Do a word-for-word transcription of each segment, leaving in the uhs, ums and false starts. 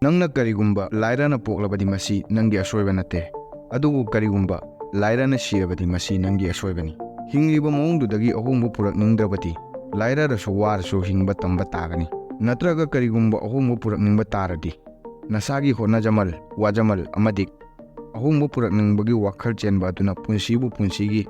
ꯅꯪꯅ ꯀꯔꯤꯒꯨꯝꯕ ꯂꯥꯏꯔꯅ ꯄꯣꯛꯂꯕꯗꯤ, ꯃꯁꯤ ꯅꯪꯒꯤ ꯑꯁꯣꯏꯕ ꯅꯠꯇꯦ꯫ ꯑꯗꯨꯕꯨ ꯀꯔꯤꯒꯨꯝꯕ ꯂꯥꯏꯔꯅ ꯁꯤꯔꯕꯗꯤ, ꯃꯁꯤ ꯅꯪꯒꯤ ꯑꯁꯣꯏꯕꯅꯤ꯫ ꯍꯤꯡꯂꯤꯕ ꯃꯑꯣꯡꯗꯨꯗꯒꯤ ꯑꯍꯣꯡꯕ ꯄꯨꯔꯛꯅꯤꯡꯗ꯭ꯔꯕꯗꯤ, ꯂꯥꯏꯔꯔꯁꯨ ꯋꯥꯔꯁꯨ ꯍꯤꯡꯕ ꯇꯝꯕ ꯇꯥꯒꯅꯤ꯫ ꯅꯠꯇ꯭ꯔꯒ ꯀꯔꯤꯒꯨꯝꯕ ꯑꯍꯣꯡꯕ ꯄꯨꯔꯛꯅꯤꯡꯕ ꯇꯥꯔꯗꯤ, ꯅꯁꯥꯒꯤ ꯍꯣꯠꯅꯖꯃꯜ, ꯋꯥꯖꯃꯜ ꯑꯃꯗꯤ ꯑꯍꯣꯡꯕ ꯄꯨꯔꯛꯅꯤꯡꯕꯒꯤ ꯋꯥꯈꯜ ꯆꯦꯟꯕ ꯑꯗꯨꯅ ꯄꯨꯟꯁꯤꯕꯨ ꯄꯨꯟꯁꯤꯒꯤ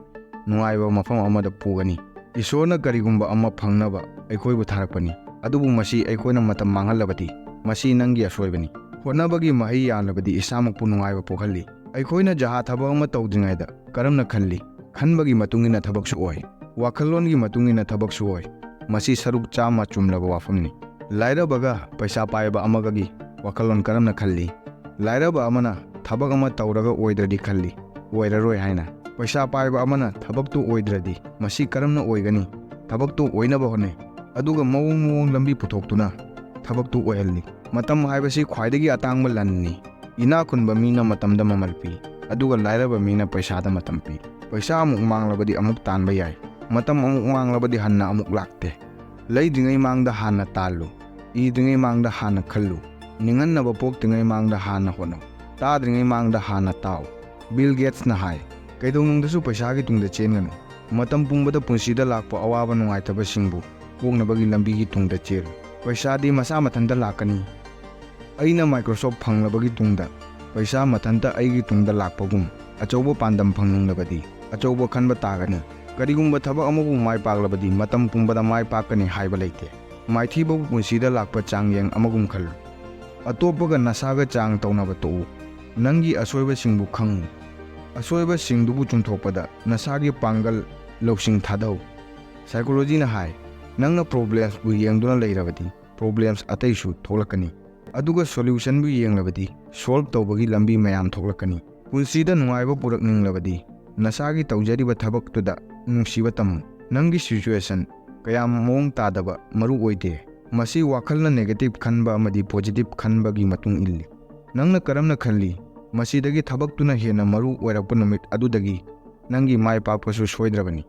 ꯅꯨꯡꯉꯥꯏꯕ ꯃꯐꯝ ꯑꯃꯗ ꯄꯨꯒꯅꯤ꯫ ꯏꯁꯣꯔꯅ ꯀꯔꯤꯒꯨꯝꯕ ꯑꯃ ꯐꯪꯅꯕ ꯑꯩꯈꯣꯏꯕꯨ ꯊꯥꯔꯛꯄꯅꯤ, ꯑꯗꯨꯕꯨ ꯃꯁꯤ ꯑꯩꯈꯣꯏꯅ ꯃꯇꯝ ꯃꯥꯡꯍꯜꯂꯕꯗꯤ, ꯃꯁꯤ ꯅꯪꯒꯤ ꯑꯁꯣꯏꯕꯅꯤ꯫ ꯍꯣꯠꯅꯕꯒꯤ ꯃꯍꯩ ꯌꯥꯜꯂꯕꯗꯤ ꯏꯁꯥꯃꯛꯄꯨ ꯅꯨꯡꯉꯥꯏꯕ ꯄꯣꯛꯍꯜꯂꯤ꯫ ꯑꯩꯈꯣꯏꯅ ꯖꯍꯥ ꯊꯕꯛ ꯑꯃ ꯇꯧꯗ꯭ꯔꯤꯉꯩꯗ ꯀꯔꯝꯅ ꯈꯜꯂꯤ? ꯈꯟꯕꯒꯤ ꯃꯇꯨꯡ ꯏꯟꯅ ꯊꯕꯛꯁꯨ ꯑꯣꯏ꯫ ꯋꯥꯈꯜꯂꯣꯟꯒꯤ ꯃꯇꯨꯡ ꯏꯟꯅ ꯊꯕꯛꯁꯨ ꯑꯣꯏ꯫ ꯃꯁꯤ ꯁꯔꯨꯛ ꯆꯥꯝꯃ ꯆꯨꯝꯂꯕ ꯋꯥꯐꯝꯅꯤ꯫ ꯂꯥꯏꯔꯕꯒ ꯄꯩꯁꯥ ꯄꯥꯏꯕ ꯑꯃꯒꯒꯤ ꯋꯥꯈꯜꯂꯣꯟ ꯀꯔꯝꯅ ꯈꯜꯂꯤ? ꯂꯥꯏꯔꯕ ꯑꯃꯅ ꯊꯕꯛ ꯑꯃ ꯇꯧꯔꯒ ꯑꯣꯏꯗ꯭ꯔꯗꯤ ꯈꯜꯂꯤ, ꯑꯣꯏꯔꯔꯣꯏ ꯍꯥꯏꯅ꯫ ꯄꯩꯁꯥ ꯄꯥꯏꯕ ꯑꯃꯅ ꯊꯕꯛꯇꯨ ꯑꯣꯏꯗ꯭ꯔꯗꯤ ꯃꯁꯤ ꯀꯔꯝꯅ ꯑꯣꯏꯒꯅꯤ? ꯊꯕꯛꯇꯨ ꯑꯣꯏꯅꯕ ꯍꯣꯠꯅꯩ, ꯑꯗꯨꯒ ꯃꯑꯣꯡ ꯃꯑꯣꯡ ꯂꯝꯕꯤ ꯄꯨꯊꯣꯛꯇꯨꯅ ꯊꯕꯛꯇꯨ ꯑꯣꯏꯍꯜꯂꯤ꯫ ꯃꯇꯝ ꯍꯥꯏꯕꯁꯤ ꯈ꯭ꯋꯥꯏꯗꯒꯤ ꯑꯇꯥꯡꯕ ꯂꯟꯅꯤ꯫ ꯏꯅꯥꯛ ꯈꯨꯟꯕ ꯃꯤꯅ ꯃꯇꯝꯗ ꯃꯃꯜ ꯄꯤ, ꯑꯗꯨꯒ ꯂꯥꯏꯔꯕ ꯃꯤꯅ ꯄꯩꯁꯥꯗ ꯃꯇꯝ ꯄꯤ꯫ ꯄꯩꯁꯥ ꯑꯃꯨꯛ ꯃꯥꯡꯂꯕꯗꯤ ꯑꯃꯨꯛ ꯇꯥꯟꯕ ꯌꯥꯏ, ꯃꯇꯝ ꯑꯃꯨꯛ ꯃꯥꯡꯂꯕꯗꯤ ꯍꯟꯅ ꯑꯃꯨꯛ ꯂꯥꯛꯇꯦ꯫ ꯂꯩꯗ꯭ꯔꯤꯉꯩ ꯃꯥꯡꯗ ꯍꯥꯟꯅ ꯇꯥꯜꯂꯨ, ꯏꯗ꯭ꯔꯤꯉꯩ ꯃꯥꯡꯗ ꯍꯥꯟꯅ ꯈꯜꯂꯨ, ꯅꯤꯡꯍꯟꯅꯕ ꯄꯣꯛꯇ꯭ꯔꯤꯉꯩ ꯃꯥꯡꯗ ꯍꯥꯟꯅ ꯍꯣꯠꯅꯧ, ꯇꯥꯗ꯭ꯔꯤꯉꯩ ꯃꯥꯡꯗ ꯍꯥꯟꯅ ꯇꯥꯎ꯫ ꯕꯤꯜ ꯒꯦꯠꯁꯅ ꯍꯥꯏ, "ꯀꯩꯗꯧꯅꯨꯡꯗꯁꯨ ꯄꯩꯁꯥꯒꯤ ꯇꯨꯡꯗ ꯆꯦꯟꯒꯅꯨ꯫ ꯃꯇꯝ ꯄꯨꯝꯕꯗ ꯄꯨꯟꯁꯤꯗ ꯂꯥꯛꯄ ꯑꯋꯥꯕ ꯅꯨꯡꯉꯥꯏꯇꯕꯁꯤꯡꯕꯨ ꯀꯣꯛꯅꯕꯒꯤ ꯂꯝꯕꯤꯒꯤ ꯇꯨꯡꯗ ꯆꯦꯜꯂꯨ꯫ ꯄꯩꯁꯥꯗꯤ ꯃꯁꯥ ꯃꯊꯟꯇ ꯂꯥꯛꯀꯅꯤ꯫ ꯑꯩꯅ Microsoft ꯐꯪꯂꯕꯒꯤ ꯇꯨꯡꯗ ꯄꯩꯁꯥ ꯃꯊꯟꯇ ꯑꯩꯒꯤ ꯇꯨꯡꯗ ꯂꯥꯛꯄꯒꯨꯝ, ꯑꯆꯧꯕ ꯄꯥꯟꯗꯝ ꯐꯪꯅꯤꯡꯂꯕꯗꯤ ꯑꯆꯧꯕ ꯈꯟꯕ ꯇꯥꯒꯅꯤ꯫ ꯀꯔꯤꯒꯨꯝꯕ ꯊꯕꯛ ꯑꯃꯕꯨ ꯃꯥꯏ ꯄꯥꯛꯂꯕꯗꯤ ꯃꯇꯝ ꯄꯨꯝꯕꯗ ꯃꯥꯏ ꯄꯥꯛꯀꯅꯤ ꯍꯥꯏꯕ ꯂꯩꯇꯦ꯫ ꯃꯥꯏꯊꯤꯕꯕꯨ ꯄꯨꯟꯁꯤꯗ ꯂꯥꯛꯄ ꯆꯥꯡꯌꯦꯡ ꯑꯃꯒꯨꯝ ꯈꯜꯂꯨ꯫ ꯑꯇꯣꯞꯄꯒ ꯅꯁꯥꯒ ꯆꯥꯡ ꯇꯧꯅꯕ ꯇꯣꯛꯎ꯫ ꯅꯪꯒꯤ ꯑꯁꯣꯏꯕꯁꯤꯡꯕꯨ ꯈꯪꯉꯨ꯫ ꯑꯁꯣꯏꯕꯁꯤꯡꯗꯨꯕꯨ ꯆꯨꯝꯊꯣꯛꯄꯗ ꯅꯁꯥꯒꯤ ꯄꯥꯡꯒꯜ, ꯂꯧꯁꯤꯡ ꯊꯥꯗꯧ꯫ Psychologyꯅ ꯍꯥꯏ, ꯅꯪꯅ problemsꯕꯨ ꯌꯦꯡꯗꯨꯅ ꯂꯩꯔꯕꯗꯤ problems ꯑꯇꯩꯁꯨ ꯊꯣꯛꯂꯛꯀꯅꯤ꯫ ꯑꯗꯨꯒ solutionꯕꯨ ꯌꯦꯡꯂꯕꯗꯤ solve ꯇꯧꯕꯒꯤ ꯂꯝꯕꯤ ꯃꯌꯥꯝ ꯊꯣꯛꯂꯛꯀꯅꯤ꯫ ꯄꯨꯟꯁꯤꯗ ꯅꯨꯡꯉꯥꯏꯕ ꯄꯨꯔꯛꯅꯤꯡꯂꯕꯗꯤ ꯅꯁꯥꯒꯤ ꯇꯧꯖꯔꯤꯕ ꯊꯕꯛꯇꯨꯗ ꯅꯨꯡꯁꯤꯕ ꯇꯝꯃꯨ꯫ ꯅꯪꯒꯤ situation ꯀꯌꯥꯝ ꯃꯑꯣꯡ ꯇꯥꯗꯕ ꯃꯔꯨ ꯑꯣꯏꯗꯦ꯫ ꯃꯁꯤ ꯋꯥꯈꯜꯅ negative ꯈꯟꯕ ꯑꯃꯗꯤ positive ꯈꯟꯕꯒꯤ ꯃꯇꯨꯡ ꯏꯜꯂꯤ꯫ ꯅꯪꯅ ꯀꯔꯝꯅ ꯈꯜꯂꯤ? ꯃꯁꯤꯗꯒꯤ ꯊꯕꯛꯇꯨꯅ ꯍꯦꯟꯅ ꯃꯔꯨ ꯑꯣꯏꯔꯛꯄ ꯅꯨꯃꯤꯠ ꯑꯗꯨꯗꯒꯤ ꯅꯪꯒꯤ ꯃꯥꯏ ꯄꯥꯛꯄꯁꯨ ꯁꯣꯏꯗ꯭ꯔꯕꯅꯤ꯫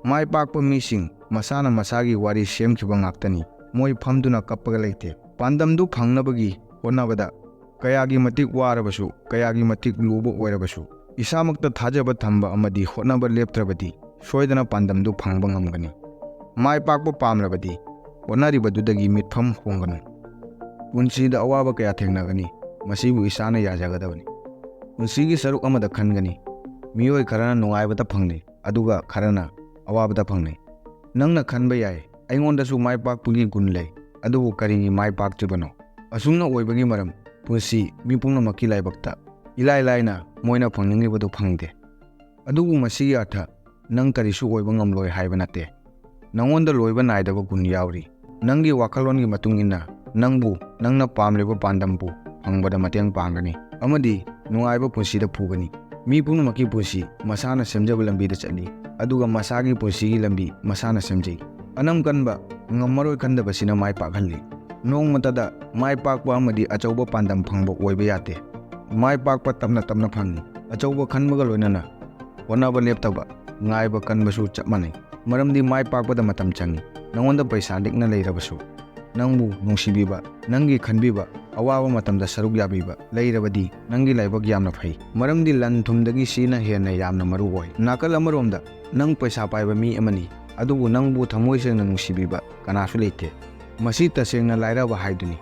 ꯃꯥꯏ ꯄꯥꯛꯄ ꯃꯤꯁꯤꯡ ꯃꯁꯥꯅ ꯃꯁꯥꯒꯤ ꯋꯥꯔꯤ ꯁꯦꯝꯈꯤꯕ ꯉꯥꯛꯇꯅꯤ꯫ ꯃꯣꯏ ꯐꯝꯗꯨꯅ ꯀꯞꯄꯒ ꯂꯩꯇꯦ꯫ ꯄꯥꯟꯗꯝꯗꯨ ꯐꯪꯅꯕꯒꯤ ꯍꯣꯠꯅꯕꯗ ꯀꯌꯥꯒꯤ ꯃꯇꯤꯛ ꯋꯥꯔꯕꯁꯨ, ꯀꯌꯥꯒꯤ ꯃꯇꯤꯛ ꯂꯨꯕ ꯑꯣꯏꯔꯕꯁꯨ, ꯏꯁꯥꯃꯛꯇ ꯊꯥꯖꯕ ꯊꯝꯕ ꯑꯃꯗꯤ ꯍꯣꯠꯅꯕ ꯂꯦꯞꯇ꯭ꯔꯕꯗꯤ ꯁꯣꯏꯗꯅ ꯄꯥꯟꯗꯝꯗꯨ ꯐꯪꯕ ꯉꯝꯒꯅꯤ꯫ ꯃꯥꯏ ꯄꯥꯛꯄ ꯄꯥꯝꯂꯕꯗꯤ ꯍꯣꯠꯅꯔꯤꯕꯗꯨꯗꯒꯤ ꯃꯤꯠꯐꯝ ꯍꯣꯡꯒꯅꯨ꯫ ꯄꯨꯟꯁꯤꯗ ꯑꯋꯥꯕ ꯀꯌꯥ ꯊꯦꯡꯅꯒꯅꯤ, ꯃꯁꯤꯕꯨ ꯏꯁꯥꯅ ꯌꯥꯖꯒꯗꯕꯅꯤ꯫ ꯄꯨꯟꯁꯤꯒꯤ ꯁꯔꯨꯛ ꯑꯃꯗ ꯈꯟꯒꯅꯤ꯫ ꯃꯤꯑꯣꯏ ꯈꯔꯅ ꯅꯨꯡꯉꯥꯏꯕꯇ ꯐꯪꯅꯩ, ꯑꯗꯨꯒ ꯈꯔꯅ ꯑꯋꯥꯕꯇ ꯐꯪꯅꯩ꯫ ꯅꯪꯅ ꯈꯟꯕ ꯌꯥꯏ, "ꯑꯩꯉꯣꯟꯗꯁꯨ ꯃꯥꯏ ꯄꯥꯛꯄꯒꯤ ꯒꯨꯟ ꯂꯩ, ꯑꯗꯨꯕꯨ ꯀꯔꯤꯒꯤ ꯃꯥꯏ ꯄꯥꯛꯇ꯭ꯔꯤꯕꯅꯣ?" ꯑꯁꯨꯝꯅ ꯑꯣꯏꯕꯒꯤ ꯃꯔꯝ, ꯄꯨꯟꯁꯤ ꯃꯤ ꯄꯨꯝꯅꯃꯛꯀꯤ ꯂꯥꯏꯕꯛꯇ ꯏꯂꯥꯏ ꯂꯥꯏꯅ ꯃꯣꯏꯅ ꯐꯪꯅꯤꯡꯂꯤꯕꯗꯨ ꯐꯪꯗꯦ꯫ ꯑꯗꯨꯕꯨ ꯃꯁꯤꯒꯤ ꯑꯔꯊ ꯅꯪ ꯀꯔꯤꯁꯨ ꯑꯣꯏꯕ ꯉꯝꯂꯣꯏ ꯍꯥꯏꯕ ꯅꯠꯇꯦ꯫ ꯅꯉꯣꯟꯗ ꯂꯣꯏꯕ ꯅꯥꯏꯗꯕ ꯒꯨꯟ ꯌꯥꯎꯔꯤ꯫ ꯅꯪꯒꯤ ꯋꯥꯈꯜꯂꯣꯟꯒꯤ ꯃꯇꯨꯡ ꯏꯟꯅ ꯅꯪꯕꯨ ꯅꯪꯅ ꯄꯥꯝꯂꯤꯕ ꯄꯥꯟꯗꯝꯕꯨ ꯐꯪꯕꯗ ꯃꯇꯦꯡ ꯄꯥꯡꯒꯅꯤ ꯑꯃꯗꯤ ꯅꯨꯡꯉꯥꯏꯕ ꯄꯨꯟꯁꯤꯗ ꯄꯨꯒꯅꯤ꯫ ꯃꯤ ꯄꯨꯝꯅꯃꯛꯀꯤ ꯄꯨꯟꯁꯤ ꯃꯁꯥꯅ ꯁꯦꯝꯖꯕ ꯂꯝꯕꯤꯗ ꯆꯠꯂꯤ, ꯑꯗꯨꯒ ꯃꯁꯥꯒꯤ ꯄꯨꯟꯁꯤꯒꯤ ꯂꯝꯕꯤ ꯃꯁꯥꯅ ꯁꯦꯝꯖꯩ꯫ ꯑꯅꯝ ꯀꯟꯕ, ꯉꯝꯃꯔꯣꯏ ꯈꯟꯗꯕꯁꯤꯅ ꯃꯥꯏ ꯄꯥꯛꯍꯜꯂꯤ꯫ ꯅꯣꯡꯃꯇꯗ ꯃꯥꯏ ꯄꯥꯛꯄ ꯑꯃꯗꯤ ꯑꯆꯧꯕ ꯄꯥꯟꯗꯝ ꯐꯪꯕ ꯑꯣꯏꯕ ꯌꯥꯗꯦ꯫ ꯃꯥꯏ ꯄꯥꯛꯄ ꯇꯞꯅ ꯇꯞꯅ ꯐꯪꯏ꯫ ꯑꯆꯧꯕ ꯈꯟꯕꯒ ꯂꯣꯏꯅꯅ ꯍꯣꯠꯅꯕ ꯂꯦꯞꯇꯕ, ꯉꯥꯏꯕ ꯀꯟꯕꯁꯨ ꯆꯞ ꯃꯥꯟꯅꯩ꯫ ꯃꯔꯝꯗꯤ ꯃꯥꯏ ꯄꯥꯛꯄꯗ ꯃꯇꯝ ꯆꯪꯏ꯫ ꯅꯉꯣꯟꯗ ꯄꯩꯁꯥ ꯂꯤꯛꯅ ꯂꯩꯔꯕꯁꯨ, ꯅꯪꯕꯨ ꯅꯨꯡꯁꯤꯕꯤꯕ, ꯅꯪꯒꯤ ꯈꯟꯕꯤꯕ, ꯑꯋꯥꯕ ꯃꯇꯝꯗ ꯁꯔꯨꯛ ꯌꯥꯕꯤꯕ ꯂꯩꯔꯕꯗꯤ ꯅꯪꯒꯤ ꯂꯥꯏꯕꯛ ꯌꯥꯝꯅ ꯐꯩ꯫ ꯃꯔꯝꯗꯤ ꯂꯟ ꯊꯨꯝꯗꯒꯤ ꯁꯤꯅ ꯍꯦꯟꯅ ꯌꯥꯝꯅ ꯃꯔꯨ ꯑꯣꯏ꯫ ꯅꯥꯀꯜ ꯑꯃꯔꯣꯝꯗ, ꯅꯪ ꯄꯩꯁꯥ ꯄꯥꯏꯕ ꯃꯤ ꯑꯃꯅꯤ, ꯑꯗꯨꯕꯨ ꯅꯪꯕꯨ ꯊꯃꯣꯏ ꯁꯦꯡꯅ ꯅꯨꯡꯁꯤꯕꯤꯕ ꯀꯅꯥꯁꯨ ꯂꯩꯇꯦ꯫ ꯃꯁꯤ ꯇꯁꯦꯡꯅ ꯂꯥꯏꯔꯕ ꯍꯥꯏꯗꯨꯅꯤ꯫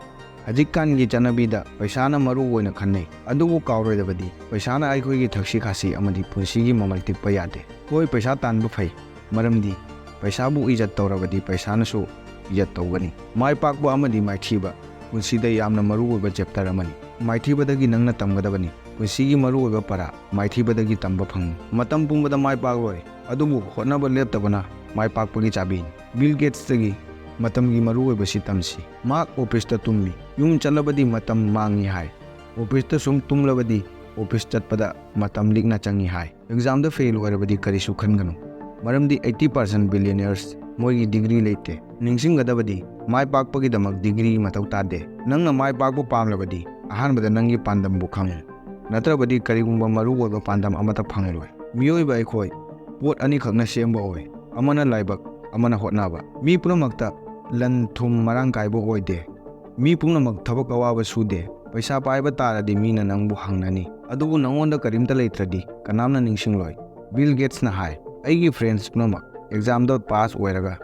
ꯍꯧꯖꯤꯛꯀꯥꯟꯒꯤ ꯆꯠꯅꯕꯤꯗ ꯄꯩꯁꯥꯅ ꯃꯔꯨ ꯑꯣꯏꯅ ꯈꯟꯅꯩ, ꯑꯗꯨꯕꯨ ꯀꯥꯎꯔꯣꯏꯗꯕꯗꯤ ꯄꯩꯁꯥꯅ ꯑꯩꯈꯣꯏꯒꯤ ꯊꯛꯁꯤ ꯈꯥꯁꯤ ꯑꯃꯗꯤ ꯄꯨꯟꯁꯤꯒꯤ ꯃꯃꯜ ꯇꯤꯛꯄ ꯌꯥꯗꯦ꯫ ꯍꯣꯏ, ꯄꯩꯁꯥ ꯇꯥꯟꯕ ꯐꯩ, ꯃꯔꯝꯗꯤ ꯄꯩꯁꯥꯕꯨ ꯏꯖꯠ ꯇꯧꯔꯕꯗꯤ ꯄꯩꯁꯥꯅꯁꯨ ꯏꯖꯠ ꯇꯧꯒꯅꯤ꯫ ꯃꯥꯏ ꯄꯥꯛꯄ ꯑꯃꯗꯤ ꯃꯥꯏꯊꯤꯕ ꯄꯨꯟꯁꯤꯗ ꯌꯥꯝꯅ ꯃꯔꯨ ꯑꯣꯏꯕ ꯆꯦꯞꯇꯔ ꯑꯃꯅꯤ꯫ ꯃꯥꯏꯊꯤꯕꯗꯒꯤ ꯅꯪꯅ ꯇꯝꯒꯗꯕꯅꯤ꯫ ꯄꯨꯟꯁꯤꯒꯤ ꯃꯔꯨ ꯑꯣꯏꯕ ꯄꯔꯥ ꯃꯥꯏꯊꯤꯕꯗꯒꯤ ꯇꯝꯕ ꯐꯪꯏ꯫ ꯃꯇꯝ ꯄꯨꯝꯕꯗ ꯃꯥꯏ ꯄꯥꯛꯂꯣꯏ, ꯑꯗꯨꯕꯨ ꯍꯣꯠꯅꯕ ꯂꯦꯞꯇꯕꯅ ꯃꯥꯏ ꯄꯥꯛꯄꯒꯤ ꯆꯥꯕꯤꯅꯤ꯫ ꯕꯤꯜ ꯒꯦꯠꯁꯇꯒꯤ ꯃꯇꯝꯒꯤ ꯃꯔꯨ ꯑꯣꯏꯕꯁꯤ ꯇꯝꯁꯤ꯫ ꯃꯍꯥꯛ ꯑꯣꯐꯤꯁꯇ ꯇꯨꯝꯃꯤ꯫ ꯌꯨꯝ ꯆꯠꯂꯕꯗꯤ ꯃꯇꯝ ꯃꯥꯡꯏ ꯍꯥꯏ꯫ ꯑꯣꯐꯤꯁꯇ ꯁꯨꯝ ꯇꯨꯝꯂꯕꯗꯤ ꯑꯣꯐꯤꯁ ꯆꯠꯄꯗ ꯃꯇꯝ ꯂꯤꯛꯅ ꯆꯪꯏ ꯍꯥꯏ꯫ ꯑꯦꯛꯖꯥꯝꯗ ꯐꯦꯜ ꯑꯣꯏꯔꯕꯗꯤ ꯀꯔꯤꯁꯨ ꯈꯟꯒꯅꯨ, ꯃꯔꯝꯗꯤ eighty percent billionaires ꯃꯣꯏꯒꯤ ꯗꯤꯒ꯭ꯔꯤ ꯂꯩꯇꯦ꯫ ꯅꯤꯡꯁꯤꯡꯒꯗꯕꯗꯤ, ꯃꯥꯏ ꯄꯥꯛꯄꯒꯤꯗꯃꯛ ꯗꯤꯒ꯭ꯔꯤ ꯃꯊꯧ ꯇꯥꯗꯦ꯫ ꯅꯪꯅ ꯃꯥꯏ ꯄꯥꯛꯄ ꯄꯥꯝꯂꯕꯗꯤ ꯑꯍꯥꯟꯕꯗ ꯅꯪꯒꯤ ꯄꯥꯟꯗꯝꯕꯨ ꯈꯪꯉꯨ, ꯅꯠꯇ꯭ꯔꯕꯗꯤ ꯀꯔꯤꯒꯨꯝꯕ ꯃꯔꯨ ꯑꯣꯏꯕ ꯄꯥꯟꯗꯝ ꯑꯃꯠꯇ ꯐꯪꯂꯣꯏ꯫ ꯃꯤꯑꯣꯏꯕ ꯑꯩꯈꯣꯏ ꯄꯣꯠ ꯑꯅꯤꯈꯛꯅ ꯁꯦꯝꯕ ꯑꯣꯏ, ꯑꯃꯅ ꯂꯥꯏꯕꯛ, ꯑꯃꯅ ꯍꯣꯠꯅꯕ꯫ ꯃꯤ ꯄꯨꯝꯅꯃꯛꯇ ꯂꯟ ꯊꯨꯝ ꯃꯔꯥꯡ ꯀꯥꯏꯕ ꯑꯣꯏꯗꯦ꯫ ꯃꯤ ꯄꯨꯝꯅꯃꯛ ꯊꯕꯛ ꯑꯋꯥꯕ ꯁꯨꯗꯦ꯫ ꯄꯩꯁꯥ ꯄꯥꯏꯕ ꯇꯥꯔꯗꯤ ꯃꯤꯅ ꯅꯪꯕꯨ ꯍꯪꯅꯅꯤ, ꯑꯗꯨꯕꯨ ꯅꯪꯉꯣꯟꯗ ꯀꯔꯤꯝꯇ ꯂꯩꯇ꯭ꯔꯗꯤ ꯀꯅꯥꯝꯅ ꯅꯤꯡꯁꯤꯡꯂꯣꯏ꯫ ꯕꯤꯜ ꯒꯦꯠꯁꯅ ꯍꯥꯏ, "ꯑꯩꯒꯤ friends ꯄꯨꯝꯅꯃꯛ examꯗ pass ꯑꯣꯏꯔꯒ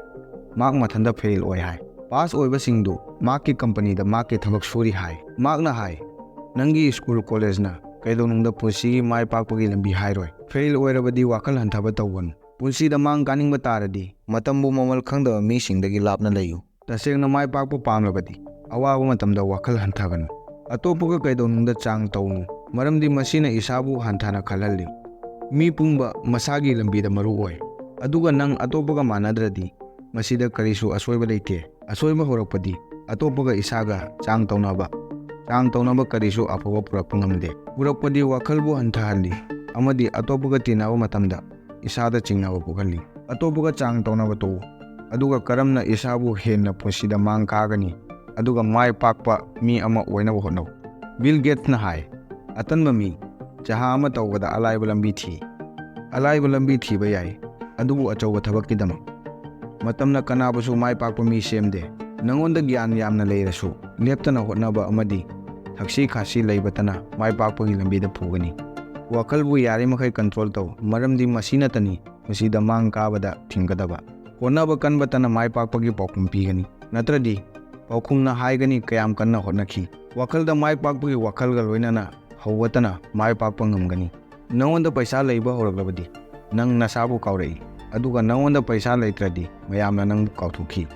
ꯃꯍꯥꯛ ꯃꯊꯟꯇ fail ꯑꯣꯏ ꯍꯥꯏ꯫ Pass ꯑꯣꯏꯕꯁꯤꯡꯗꯨ ꯃꯍꯥꯛꯀꯤ companyꯗ ꯃꯍꯥꯛꯀꯤ ꯊꯕꯛ ꯁꯨꯔꯤ ꯍꯥꯏ꯫ ꯃꯍꯥꯛꯅ ꯍꯥꯏ, ꯅꯪꯒꯤ school collegeꯅ ꯀꯩꯗꯧꯅꯨꯡꯗ ꯄꯨꯟꯁꯤꯒꯤ ꯃꯥꯏ ꯄꯥꯛꯄꯒꯤ ꯂꯝꯕꯤ ꯍꯥꯏꯔꯣꯏ꯫ Fail ꯑꯣꯏꯔꯕꯗꯤ ꯋꯥꯈꯜ ꯍꯟꯊꯕ ꯇꯧꯒꯅꯨ꯫ ꯄꯨꯟꯁꯤꯗ ꯃꯥꯡ ꯀꯥꯅꯤꯡꯕ ꯇꯥꯔꯗꯤ ꯃꯇꯝꯕꯨ ꯃꯃꯜ ꯈꯪꯗꯕ ꯃꯤꯁꯤꯡꯗꯒꯤ ꯂꯥꯞꯅ ꯂꯩꯌꯨ꯫ ꯇꯁꯦꯡꯅ ꯃꯥꯏ ꯄꯥꯛꯄ ꯄꯥꯝꯂꯕꯗꯤ ꯑꯋꯥꯕ ꯃꯇꯝꯗ ꯋꯥꯈꯜ ꯍꯟꯊꯒꯅꯨ꯫ ꯑꯇꯣꯞꯄꯒ ꯀꯩꯗꯧꯅꯨꯡꯗ ꯆꯥꯡ ꯇꯧꯅꯨ, ꯃꯔꯝꯗꯤ ꯃꯁꯤꯅ ꯏꯁꯥꯕꯨ ꯍꯟꯊꯅ ꯈꯜꯍꯜꯂꯤ꯫ ꯃꯤ ꯄꯨꯝꯕ ꯃꯁꯥꯒꯤ ꯂꯝꯕꯤꯗ ꯃꯔꯨ ꯑꯣꯏ, ꯑꯗꯨꯒ ꯅꯪ ꯑꯇꯣꯞꯄꯒ ꯃꯥꯟꯅꯗ꯭ꯔꯗꯤ ꯃꯁꯤꯗ ꯀꯔꯤꯁꯨ ꯑꯁꯣꯏꯕ ꯂꯩꯇꯦ꯫ ꯑꯁꯣꯏꯕ ꯍꯧꯔꯛꯄꯗꯤ ꯑꯇꯣꯞꯄꯒ ꯏꯁꯥꯒ ꯆꯥꯡ ꯇꯧꯅꯕ, ꯆꯥꯡ ꯇꯧꯅꯕ ꯀꯔꯤꯁꯨ ꯑꯐꯕ ꯄꯨꯔꯛꯄ ꯉꯝꯗꯦ꯫ ꯄꯨꯔꯛꯄꯗꯤ ꯋꯥꯈꯜꯕꯨ ꯍꯟꯊꯍꯜꯂꯤ ꯑꯃꯗꯤ ꯑꯇꯣꯞꯄꯒ ꯇꯤꯟꯅꯕ ꯃꯇꯝꯗ ꯏꯁꯥꯗ ꯆꯤꯡꯅꯕ ꯄꯣꯛꯍꯜꯂꯤ꯫ ꯑꯇꯣꯞꯄꯒ ꯆꯥꯡ ꯇꯧꯅꯕ ꯇꯣꯛꯎ, ꯑꯗꯨꯒ ꯀꯔꯝꯅ ꯏꯁꯥꯕꯨ ꯍꯦꯟꯅ ꯄꯨꯟꯁꯤꯗ ꯃꯥꯡ ꯀꯥꯒꯅꯤ ꯑꯗꯨꯒ ꯃꯥꯏ ꯄꯥꯛꯄ ꯃꯤ ꯑꯃ ꯑꯣꯏꯅꯕ ꯍꯣꯠꯅꯧ꯫ ꯕꯤꯜ ꯒꯦꯠꯁꯅ ꯍꯥꯏ, "ꯑꯇꯟꯕ ꯃꯤ ꯖꯍꯥ ꯑꯃ ꯇꯧꯕꯗ ꯑꯂꯥꯏꯕ ꯂꯝꯕꯤ ꯊꯤ꯫ ꯑꯂꯥꯏꯕ ꯂꯝꯕꯤ ꯊꯤꯕ ꯌꯥꯏ, ꯑꯗꯨꯕꯨ ꯑꯆꯧꯕ ꯊꯕꯛꯀꯤꯗꯃꯛ꯫ ꯃꯇꯝꯅ ꯀꯅꯥꯕꯨꯁꯨ ꯃꯥꯏ ꯄꯥꯛꯄ ꯃꯤ ꯁꯦꯝꯗꯦ꯫ ꯅꯉꯣꯟꯗ ꯒ꯭ꯌꯥꯟ ꯌꯥꯝꯅ ꯂꯩꯔꯁꯨ, ꯂꯦꯞꯇꯅ ꯍꯣꯠꯅꯕ ꯑꯃꯗꯤ ꯊꯛꯁꯤ ꯈꯥꯁꯤ ꯂꯩꯕꯇꯅ ꯃꯥꯏ ꯄꯥꯛꯄꯒꯤ ꯂꯝꯕꯤꯗ ꯄꯨꯒꯅꯤ꯫ ꯋꯥꯈꯜꯕꯨ ꯌꯥꯔꯤꯃꯈꯩ control ꯇꯧ, ꯃꯔꯝꯗꯤ ꯃꯁꯤ ꯅꯠꯇꯅꯤ ꯄꯨꯟꯁꯤꯗ ꯃꯥꯡ ꯀꯥꯕꯗ ꯊꯤꯡꯒꯗꯕ꯫ ꯍꯣꯠꯅꯕ ꯀꯟꯕꯇꯅ ꯃꯥꯏ ꯄꯥꯛꯄꯒꯤ ꯄꯥꯎꯈꯨꯝ ꯄꯤꯒꯅꯤ, ꯅꯠꯇ꯭ꯔꯗꯤ ꯄꯥꯎꯈꯨꯝꯅ ꯍꯥꯏꯒꯅꯤ ꯀꯌꯥꯝ ꯀꯟꯅ ꯍꯣꯠꯅꯈꯤ꯫ ꯋꯥꯈꯜꯗ ꯃꯥꯏ ꯄꯥꯛꯄꯒꯤ ꯋꯥꯈꯜꯒ ꯂꯣꯏꯅꯅ ꯍꯧꯒꯠꯇꯅ ꯃꯥꯏ ꯄꯥꯛꯄ ꯉꯝꯒꯅꯤ꯫ ꯅꯉꯣꯟꯗ ꯄꯩꯁꯥ ꯂꯩꯕ ꯍꯧꯔꯛꯂꯕꯗꯤ ꯅꯪ ꯅꯁꯥꯕꯨ ꯀꯥꯎꯔꯛꯏ, ꯑꯗꯨꯒ ꯅꯉꯣꯟꯗ ꯄꯩꯁꯥ ꯂꯩꯇ꯭ꯔꯗꯤ ꯃꯌꯥꯝꯅ ꯅꯪꯕꯨ ꯀꯥꯎꯊꯣꯛꯈꯤ꯫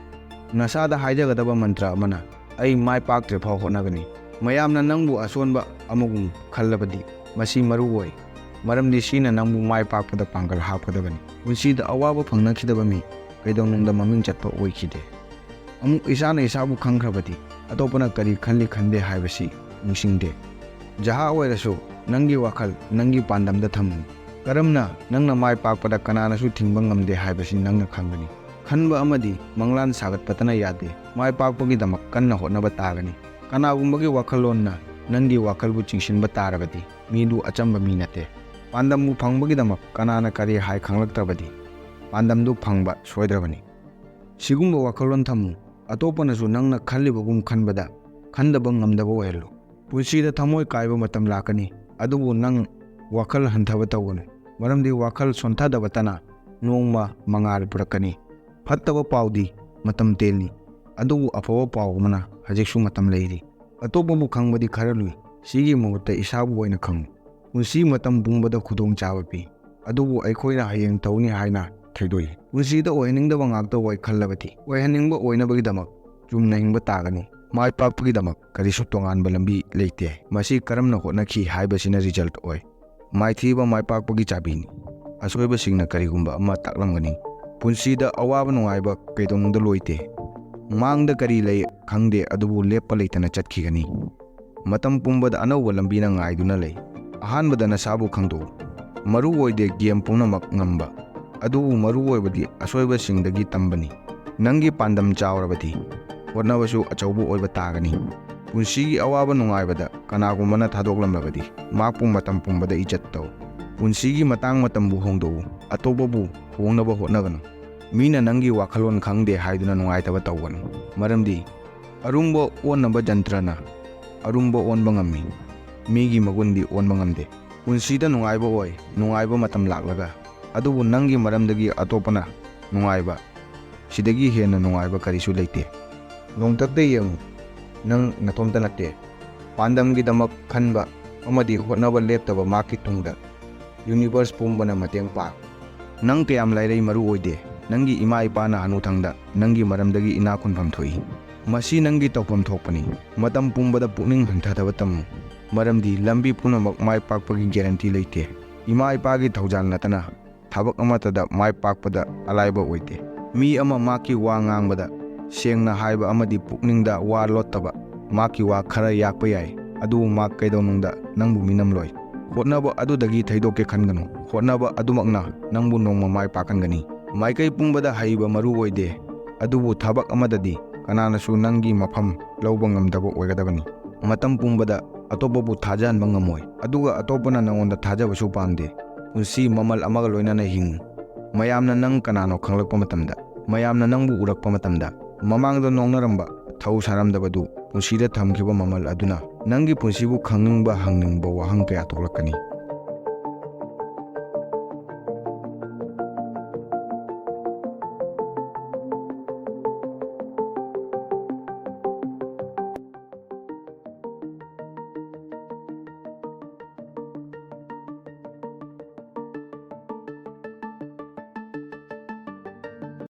ꯅꯁꯥꯗ ꯍꯥꯏꯖꯒꯗꯕ ꯃꯟꯇ꯭ꯔ ꯑꯃꯅ, "ꯑꯩ ꯃꯥꯏ ꯄꯥꯛꯇ꯭ꯔꯤꯐꯥꯎ ꯍꯣꯠꯅꯒꯅꯤ"꯫ ꯃꯌꯥꯝꯅ ꯅꯪꯕꯨ ꯑꯁꯣꯟꯕ ꯑꯃꯒꯨꯝ ꯈꯜꯂꯕꯗꯤ ꯃꯁꯤ ꯃꯔꯨ ꯑꯣꯏ, ꯃꯔꯝꯗꯤ ꯁꯤꯅ ꯅꯪꯕꯨ ꯃꯥꯏ ꯄꯥꯛꯄꯗ ꯄꯥꯡꯒꯜ ꯍꯥꯞꯀꯗꯕꯅꯤ꯫ ꯄꯨꯟꯁꯤꯗ ꯑꯋꯥꯕ ꯐꯪꯅꯈꯤꯗꯕ ꯃꯤ ꯀꯩꯗꯧꯅꯨꯡꯗ ꯃꯃꯤꯡ ꯆꯠꯄ ꯑꯣꯏꯈꯤꯗꯦ꯫ ꯑꯃꯨꯛ ꯏꯁꯥꯅ ꯏꯁꯥꯕꯨ ꯈꯪꯈ꯭ꯔꯕꯗꯤ ꯑꯇꯣꯞꯄꯅ ꯀꯔꯤ ꯈꯜꯂꯤ ꯈꯟꯗꯦ ꯍꯥꯏꯕꯁꯤ ꯅꯤꯡꯁꯤꯡꯗꯦ꯫ ꯖꯍꯥ ꯑꯣꯏꯔꯁꯨ ꯅꯪꯒꯤ ꯋꯥꯈꯜ ꯅꯪꯒꯤ ꯄꯥꯟꯗꯝꯗ ꯊꯝꯃꯨ꯫ ꯀꯔꯝꯅ ꯅꯪꯅ ꯃꯥꯏ ꯄꯥꯛꯄꯗ ꯀꯅꯥꯅꯁꯨ ꯊꯤꯡꯕ ꯉꯝꯗꯦ ꯍꯥꯏꯕꯁꯤ ꯅꯪꯅ ꯈꯪꯒꯅꯤ꯫ ꯈꯟꯕ ꯑꯃꯗꯤ ꯃꯪꯂꯥꯟ ꯁꯥꯒꯠꯄꯇꯅ ꯌꯥꯗꯦ꯫ ꯃꯥꯏ ꯄꯥꯛꯄꯒꯤꯗꯃꯛ ꯀꯟꯅ ꯍꯣꯠꯅꯕ ꯇꯥꯒꯅꯤ꯫ ꯀꯅꯥꯒꯨꯝꯕꯒꯤ ꯋꯥꯈꯜꯂꯣꯟꯅ ꯅꯪꯒꯤ ꯋꯥꯈꯜꯕꯨ ꯆꯤꯡꯁꯤꯟꯕ ꯇꯥꯔꯕꯗꯤ ꯃꯤꯗꯨ ꯑꯆꯝꯕ ꯃꯤ ꯅꯠꯇꯦ꯫ ꯄꯥꯟꯗꯝꯕꯨ ꯐꯪꯕꯒꯤꯗꯃꯛ ꯀꯅꯥꯅ ꯀꯔꯤ ꯍꯥꯏ ꯈꯪꯂꯛꯇ꯭ꯔꯕꯗꯤ ꯄꯥꯟꯗꯝꯗꯨ ꯐꯪꯕ ꯁꯣꯏꯗ꯭ꯔꯕꯅꯤ꯫ ꯁꯤꯒꯨꯝꯕ ꯋꯥꯈꯜꯂꯣꯟ ꯊꯝꯃꯨ, ꯑꯇꯣꯞꯄꯅꯁꯨ ꯅꯪꯅ ꯈꯜꯂꯤꯕꯒꯨꯝ ꯈꯟꯕꯗ ꯈꯟꯗꯕ ꯉꯝꯗꯕ ꯑꯣꯏꯍꯜꯂꯨ꯫ ꯄꯨꯟꯁꯤꯗ ꯊꯃꯣꯏ ꯀꯥꯏꯕ ꯃꯇꯝ ꯂꯥꯛꯀꯅꯤ, ꯑꯗꯨꯕꯨ ꯅꯪ ꯋꯥꯈꯜ ꯍꯟꯊꯕ ꯇꯧꯒꯅꯨ, ꯃꯔꯝꯗꯤ ꯋꯥꯈꯜ ꯁꯣꯟꯊꯗꯕꯇꯅ ꯅꯣꯡꯃ ꯃꯉꯥꯜ ꯄꯨꯔꯛꯀꯅꯤ꯫ ꯐꯠꯇꯕ ꯄꯥꯎꯗꯤ ꯃꯇꯝ ꯇꯦꯜꯂꯤ, ꯑꯗꯨꯕꯨ ꯑꯐꯕ ꯄꯥꯎ ꯑꯃꯅ ꯍꯧꯖꯤꯛꯁꯨ ꯃꯇꯝ ꯂꯩꯔꯤ꯫ ꯑꯇꯣꯞꯄꯕꯨ ꯈꯪꯕꯗꯤ ꯈꯔ ꯂꯨꯏ, ꯁꯤꯒꯤ ꯃꯍꯨꯠꯇ ꯏꯁꯥꯕꯨ ꯑꯣꯏꯅ ꯈꯪꯉꯨ꯫ ꯄꯨꯟꯁꯤ ꯃꯇꯝ ꯄꯨꯝꯕꯗ ꯈꯨꯗꯣꯡꯆꯥꯕ ꯄꯤ, ꯑꯗꯨꯕꯨ ꯑꯩꯈꯣꯏꯅ ꯍꯌꯦꯡ ꯇꯧꯅꯤ ꯍꯥꯏꯅ ꯊꯩꯗꯣꯛꯏ꯫ ꯄꯨꯟꯁꯤꯗ ꯑꯣꯏꯍꯟꯅꯤꯡꯗꯕ ꯉꯥꯛꯇ ꯑꯣꯏ ꯈꯜꯂꯕꯗꯤ, ꯑꯣꯏꯍꯟꯅꯤꯡꯕ ꯑꯣꯏꯅꯕꯒꯤꯗꯃꯛ ꯆꯨꯝꯅ ꯍꯤꯡꯕ ꯇꯥꯒꯅꯤ꯫ ꯃꯥꯏ ꯄꯥꯛꯄꯒꯤꯗꯃꯛ ꯀꯔꯤꯁꯨ ꯇꯣꯉꯥꯟꯕ ꯂꯝꯕꯤ ꯂꯩꯇꯦ꯫ ꯃꯁꯤ ꯀꯔꯝꯅ ꯍꯣꯠꯅꯈꯤ ꯍꯥꯏꯕꯁꯤꯅ ꯔꯤꯖꯜꯠ ꯑꯣꯏ꯫ ꯃꯥꯏꯊꯤꯕ ꯃꯥꯏ ꯄꯥꯛꯄꯒꯤ ꯆꯥꯕꯤꯅꯤ꯫ ꯑꯁꯣꯏꯕꯁꯤꯡꯅ ꯀꯔꯤꯒꯨꯝꯕ ꯑꯃ ꯇꯥꯛꯂꯝꯒꯅꯤ꯫ ꯄꯨꯟꯁꯤꯗ ꯑꯋꯥꯕ ꯅꯨꯡꯉꯥꯏꯕ ꯀꯩꯗꯧꯅꯨꯡꯗ ꯂꯣꯏꯗꯦ꯫ ꯃꯥꯡꯗ ꯀꯔꯤ ꯂꯩ ꯈꯪꯗꯦ, ꯑꯗꯨꯕꯨ ꯂꯦꯞꯄ ꯂꯩꯇꯅ ꯆꯠꯈꯤꯒꯅꯤ꯫ ꯃꯇꯝ ꯄꯨꯝꯕꯗ ꯑꯅꯧꯕ ꯂꯝꯕꯤꯅ ꯉꯥꯏꯗꯨꯅ ꯂꯩ꯫ ꯑꯍꯥꯟꯕꯗ ꯅꯁꯥꯕꯨ ꯈꯪꯗꯣꯛꯎ꯫ ꯃꯔꯨ ꯑꯣꯏꯗꯦ ꯒꯦꯝ ꯄꯨꯝꯅꯃꯛ ꯉꯝꯕ, ꯑꯗꯨꯕꯨ ꯃꯔꯨ ꯑꯣꯏꯕꯗꯤ ꯑꯁꯣꯏꯕꯁꯤꯡꯗꯒꯤ ꯇꯝꯕꯅꯤ꯫ ꯅꯪꯒꯤ ꯄꯥꯟꯗꯝ ꯆꯥꯎꯔꯕꯗꯤ, ꯍꯣꯠꯅꯕꯁꯨ ꯑꯆꯧꯕ ꯑꯣꯏꯕ ꯇꯥꯒꯅꯤ꯫ ꯄꯨꯟꯁꯤꯒꯤ ꯑꯋꯥꯕ ꯅꯨꯡꯉꯥꯏꯕꯗ ꯀꯅꯥꯒꯨꯝꯕꯅ ꯊꯥꯗꯣꯛꯂꯝꯂꯕꯗꯤ, ꯃꯍꯥꯛꯄꯨ ꯃꯇꯝ ꯄꯨꯝꯕꯗ ꯏꯖꯠ ꯇꯧ꯫ ꯄꯨꯟꯁꯤꯒꯤ ꯃꯇꯥꯡ ꯃꯇꯝꯕꯨ ꯍꯣꯡꯗꯣꯛꯎ, ꯑꯇꯣꯞꯄꯕꯨ ꯍꯣꯡꯅꯕ ꯍꯣꯠꯅꯒꯅꯨ꯫ ꯃꯤꯅ ꯅꯪꯒꯤ ꯋꯥꯈꯜꯂꯣꯟ ꯈꯪꯗꯦ ꯍꯥꯏꯗꯨꯅ ꯅꯨꯡꯉꯥꯏꯇꯕ ꯇꯧꯒꯅꯨ, ꯃꯔꯝꯗꯤ ꯑꯔꯨꯝꯕ ꯑꯣꯟꯅꯕ ꯖꯟꯇ꯭ꯔꯅ ꯑꯔꯨꯝꯕ ꯑꯣꯟꯕ ꯉꯝꯃꯤ꯫ ꯃꯤꯒꯤ ꯃꯒꯨꯟꯗꯤ ꯑꯣꯟꯕ ꯉꯝꯗꯦ꯫ ꯄꯨꯟꯁꯤꯗ ꯅꯨꯡꯉꯥꯏꯕ ꯑꯣꯏ, ꯅꯨꯡꯉꯥꯏꯕ ꯃꯇꯝ ꯂꯥꯛꯂꯒ, ꯑꯗꯨꯕꯨ ꯅꯪꯒꯤ ꯃꯔꯝꯗꯒꯤ ꯑꯇꯣꯞꯄꯅ ꯅꯨꯡꯉꯥꯏꯕ, ꯁꯤꯗꯒꯤ ꯍꯦꯟꯅ ꯅꯨꯡꯉꯥꯏꯕ ꯀꯔꯤꯁꯨ ꯂꯩꯇꯦ꯫ ꯅꯣꯡꯊꯛꯇ ꯌꯦꯡꯉꯨ, ꯅꯪ ꯅꯇꯣꯝꯇ ꯅꯠꯇꯦ꯫ ꯄꯥꯟꯗꯝꯒꯤꯗꯃꯛ ꯈꯟꯕ ꯑꯃꯗꯤ ꯍꯣꯠꯅꯕ ꯂꯦꯞꯇꯕ ꯃꯍꯥꯛꯀꯤ ꯇꯨꯡꯗ ꯌꯨꯅꯤꯚꯔꯁ ꯄꯨꯝꯕꯅ ꯃꯇꯦꯡ ꯄꯥꯡ꯫ ꯅꯪ ꯀꯌꯥꯝ ꯂꯥꯏꯔꯩ ꯃꯔꯨ ꯑꯣꯏꯗꯦ, ꯅꯪꯒꯤ ꯏꯃꯥ ꯏꯄꯥꯅ ꯍꯅꯨꯊꯪꯗ ꯅꯪꯒꯤ ꯃꯔꯝꯗꯒꯤ ꯏꯅꯥ ꯈꯨꯟꯐꯝ ꯊꯣꯛꯏ꯫ ꯃꯁꯤ ꯅꯪꯒꯤ ꯇꯧꯐꯝ ꯊꯣꯛꯄꯅꯤ꯫ ꯃꯇꯝ ꯄꯨꯝꯕꯗ ꯄꯨꯛꯅꯤꯡ ꯍꯟꯊꯗꯕ ꯇꯝꯃꯨ, ꯃꯔꯝꯗꯤ ꯂꯝꯕꯤ ꯄꯨꯝꯅꯃꯛ ꯃꯥꯏ ꯄꯥꯛꯄꯒꯤ ꯒꯦꯔꯦꯟꯇꯤ ꯂꯩꯇꯦ꯫ ꯏꯃꯥ ꯏꯄꯥꯒꯤ ꯊꯧꯖꯥꯜ ꯅꯠꯇꯅ ꯊꯕꯛ ꯑꯃꯠꯇꯗ ꯃꯥꯏ ꯄꯥꯛꯄꯗ ꯑꯂꯥꯏꯕ ꯑꯣꯏꯗꯦ꯫ ꯃꯤ ꯑꯃ ꯃꯍꯥꯛꯀꯤ ꯋꯥ ꯉꯥꯡꯕꯗ ꯁꯦꯡꯅ ꯍꯥꯏꯕ ꯑꯃꯗꯤ ꯄꯨꯛꯅꯤꯡꯗ ꯋꯥ ꯂꯣꯠꯇꯕ, ꯃꯍꯥꯛꯀꯤ ꯋꯥ ꯈꯔ ꯌꯥꯛꯄ ꯌꯥꯏ, ꯑꯗꯨꯕꯨ ꯃꯍꯥꯛ ꯀꯩꯗꯧꯅꯨꯡꯗ ꯅꯪꯕꯨ ꯃꯤꯅꯝꯂꯣꯏ꯫ ꯍꯣꯠꯅꯕ ꯑꯗꯨꯗꯒꯤ ꯊꯩꯗꯣꯛꯀꯦ ꯈꯟꯒꯅꯨ꯫ ꯍꯣꯠꯅꯕ ꯑꯗꯨꯃꯛꯅ ꯅꯪꯕꯨ ꯅꯣꯡꯃ ꯃꯥꯏ ꯄꯥꯛꯍꯟꯒꯅꯤ꯫ ꯃꯥꯏꯀꯩ ꯄꯨꯝꯕꯗ ꯍꯩꯕ ꯃꯔꯨ ꯑꯣꯏꯗꯦ, ꯑꯗꯨꯕꯨ ꯊꯕꯛ ꯑꯃꯗꯗꯤ ꯀꯅꯥꯅꯁꯨ ꯅꯪꯒꯤ ꯃꯐꯝ ꯂꯧꯕ ꯉꯝꯗꯕ ꯑꯣꯏꯒꯗꯕꯅꯤ꯫ ꯃꯇꯝ ꯄꯨꯝꯕꯗ ꯑꯇꯣꯞꯄꯕꯨ ꯊꯥꯖꯍꯟꯕ ꯉꯝꯃꯣꯏ, ꯑꯗꯨꯒ ꯑꯇꯣꯞꯄꯅ ꯅꯉꯣꯟꯗ ꯊꯥꯖꯕꯁꯨ ꯄꯥꯝꯗꯦ꯫ ꯄꯨꯟꯁꯤ ꯃꯃꯜ ꯑꯃꯒ ꯂꯣꯏꯅꯅ ꯍꯤꯡꯉꯨ꯫ ꯃꯌꯥꯝꯅ ꯅꯪ ꯀꯅꯥꯅꯣ ꯈꯪꯂꯛꯄ ꯃꯇꯝꯗ, ꯃꯌꯥꯝꯅ ꯅꯪꯕꯨ ꯎꯔꯛꯄ ꯃꯇꯝꯗ, ꯃꯃꯥꯡꯗ ꯅꯣꯛꯅꯔꯝꯕ, ꯊꯧ ꯁꯥꯔꯝꯗꯕꯗꯨ ꯄꯨꯟꯁꯤꯗ ꯊꯝꯈꯤꯕ ꯃꯃꯜ ꯑꯗꯨꯅ ꯅꯪꯒꯤ ꯄꯨꯟꯁꯤꯕꯨ ꯈꯪꯅꯤꯡꯕ, ꯍꯪꯅꯤꯡꯕ ꯋꯥꯍꯪ ꯀꯌꯥ ꯊꯣꯛꯂꯛꯀꯅꯤ꯫